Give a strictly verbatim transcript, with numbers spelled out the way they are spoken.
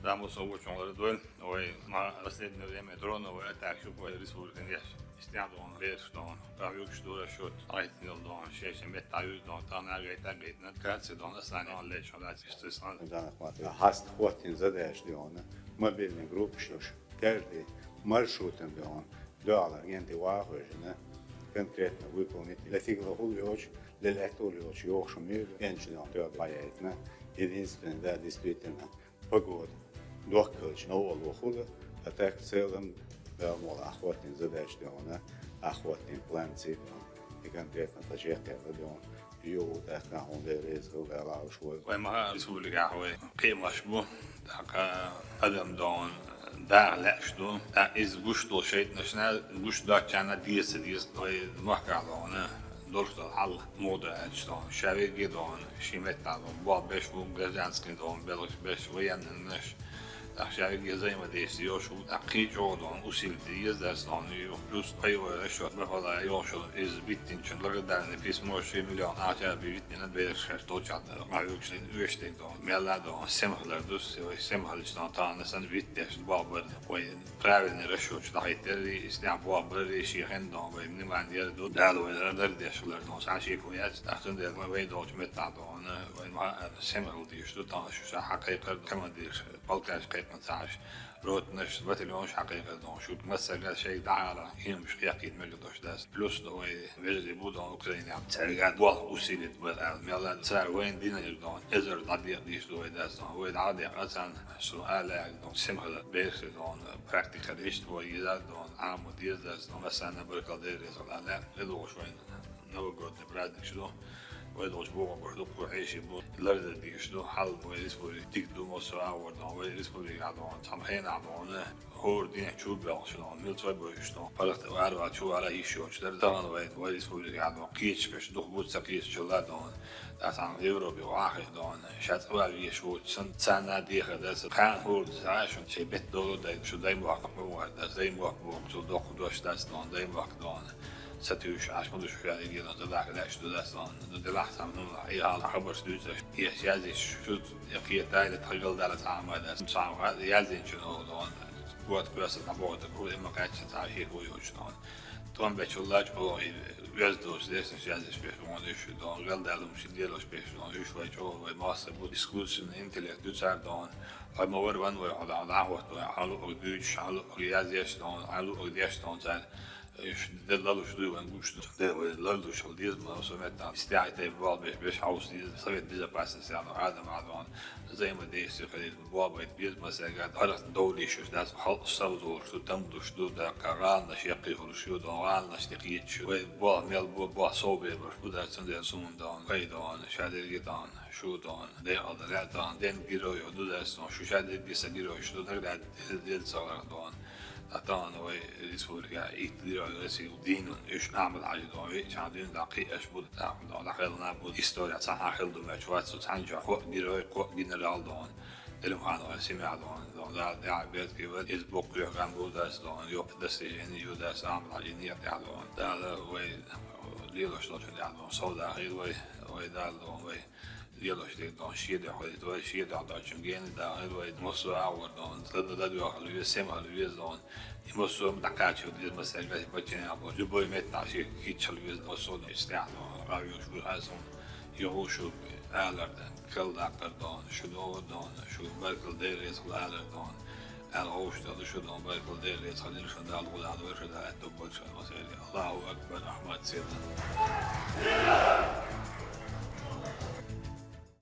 Тамбов со вучун лара дойла, вай ма последнее время дроновая атака шу вай республикан еш. Истян дон, берш дон, гавюкш дура шот, айтнил дон, шеше мет таюз дон, тана гайта гайтна, каци дон, аслан дон, леч, он аци, истеслан. Да, хватит. Хаст хватит задача дона. Мобильный группа шош. Каждый маршрутом дон. Дуала генти вахожина. Конкретно выполнить. Для фигла хулиоч, для летулиоч, йохшумир, энчнён тёд баяйтна. Единственное, да, действительно, погода. Дохкалыч на олу хула, а так в целом, да, мол, охватный задач дона, охватный план цифром. И конкретно по чехке дон. Ю, тахна хун дерез, ху, да, лауш, вой. Вай ма республика, вай, кемаш бу, така, адам дон, да, леш ду, да, из гуш дол шейтнашна, гуш дачана, диеса, диес, вай, махка дона, дорста, хал, мода, эч дон, шавеги дон, шимет дон, бо беш бу, гражданский дон, белыш беш, военный наш, Ахшаги взаимодействие йошу, а кичо дон, усилити ездарс дон, ю, плюс пайва расчёт, бафала йошу, из биттинчен, благодарный письмо, ши миллион, а ча би витнина бершаш, точат, а юкшин, вештей дон, мела дон, семхлер дус, семхлер дон, тана сан виттеш, бабар, ой, правильный расчёт, что хайтери, исня бабар, ши хен дон, вай, внимание, ду, дал, вай, радар деш, лер дон, саши куяц, ахтун дер, вай, долч мета дон, вай, ма, семхлер диш, ду, тана, шу, ша, хакай, кар, командир, Полкаш кхетӀна цхьаьш, ротнаш, батальонаш хьакхайкхар дон шуьга, массаргара шайга дӀаала, хӀумаш кхехкийта мегаш дош дац. Плюс вай вежарий бу дон Украинехь, цаьрга болх усилить бар аьлла, мел а цара вайна динарг дон, эзар дӀадекъа дийш ду вай дац дон, вай дӀадекъа царна, со ала аьлла дон, семхала берхи дон, практика иштта вай йизар дон, Ӏамо деза дац дон, массарна баркалла дерригаш ала аьлла, тӀедогӀуш вайна. Новогодний праздник шу ду, вай долчу бохург ду, кху хьеший бу, ларда дийш ду, хьал вай республика дика ду, массо а агӀор ду, вай республика а ду, цхьана хенахь ду, хӀора дийнахь чу баьлла шу ду, милцой бойуш ду, паргӀат вара вара чу вара йиш йоцуш дара, тахана вай, вай республика а ду, кхеташ беш, дух бу ца кхеташ ла ду, цхьана Европе вахе ду, ша цӀа вара веш воцу сан, царна дехар дац, кхана хӀора ду, цхьа шун шайн бетта долу дай, шу дай мохк ма вара дац, дай мохк боху, цу доккха дош дац ду, дай мохк ду. Сатуьйсуш Ӏаш ма ду шу, ша дигира, ца даха лаьш ду дац, ну, делахь цхьа, ну, и хьала хабарш дуьйцуш, и язйиш шу, я кхетайла, тхагал дара цхьа а ма дац, цхьа а язйинчу, ну, дон, вот, кхоьса, дӀабоху, так, хӀума кхаьчча, цхьа а шеко йоцуш, дон. Тхом бечул лач, о, и вез дош, дешнаш язйиш беш, вон, уьш, дон, гал далум ши делош беш, дон, уьш вай чӀогӀа, вай масса бу, искусственный интеллект ду цара, дон, вай ма вар ван вай, хьала, хьала, хьала, хьала, дуьйцуш, хьала, язйеш, дон, хьала, деш, дон, цара. Уьш де лалуш дуй вайн гуш ду. Де вай лалуш хьал деза, ма со меттан. Стяй тайпа бал беш, беш хьаус деза. Совет безопасности, ано, Адам, Адам. Взаимодействие хилийтина, бобайт беза, ма сага. ПаргӀат довлийш уьш дац. Хьал савзолуш ду, там душ ду, да, ка гӀаланаш яккхий хуьлуш ю, дон гӀаланаш тӀе кхеташ ю. Вай бо, мел бо, бо, сов бебарш бу, да, цундела суман дон, кай дон, шадерги дон, шу дон, декъал да, дон, ден герой ду, да, сон, шу шадерги са герой, шу дон, да, дел, дел цагара дон. А тахана вай республика итт герой России дийна, уьш Ахьмад-Хьажи дон, веъчхьана дуьйна дӀакхиъаш бу, дӀа-, дӀа-, дӀакхелна бу, история цхьанхьа хила ду моьттуш вац, цхьаьна чохь кхоъ герой, кхоъ генерал дон, Делимхановн Семян дон, дон, Дала дегӀ беркате ван, иза боккха юьхь-гӀан бу дац дон, йоккха достижение ю дац Ахьмад-Хьажин некъа тӀехь дон. Дала вай лелош долчу тӀехь дон, сов дахийла вай, вай Дала дон, вай. Лелош дерг дон, шен дуьхьа хилийта вай, шен дуьхьа доцчун гена дахар вай, массо а агӀор дон, ладоьгӀал веза, сема хила веза дон. И массо а дӀакхачийла деза, массаьрга баччанехь бо, любой меттахь шен кийча хила веза, массо а дон, стехь дон, гӀайош ву хьайсон, юхуш ву алар дон, кал даккхар дон, шу догӀу дон, шу баркалла дерриг хила алар дон. Аьлла гӀовшах ду шу дон, баркалла дерриг хила дина шун Дала, гӀуда хьала вай шу Дала аьтту болчу массаьрга. Аллаху акбар, Ахьмад Седа.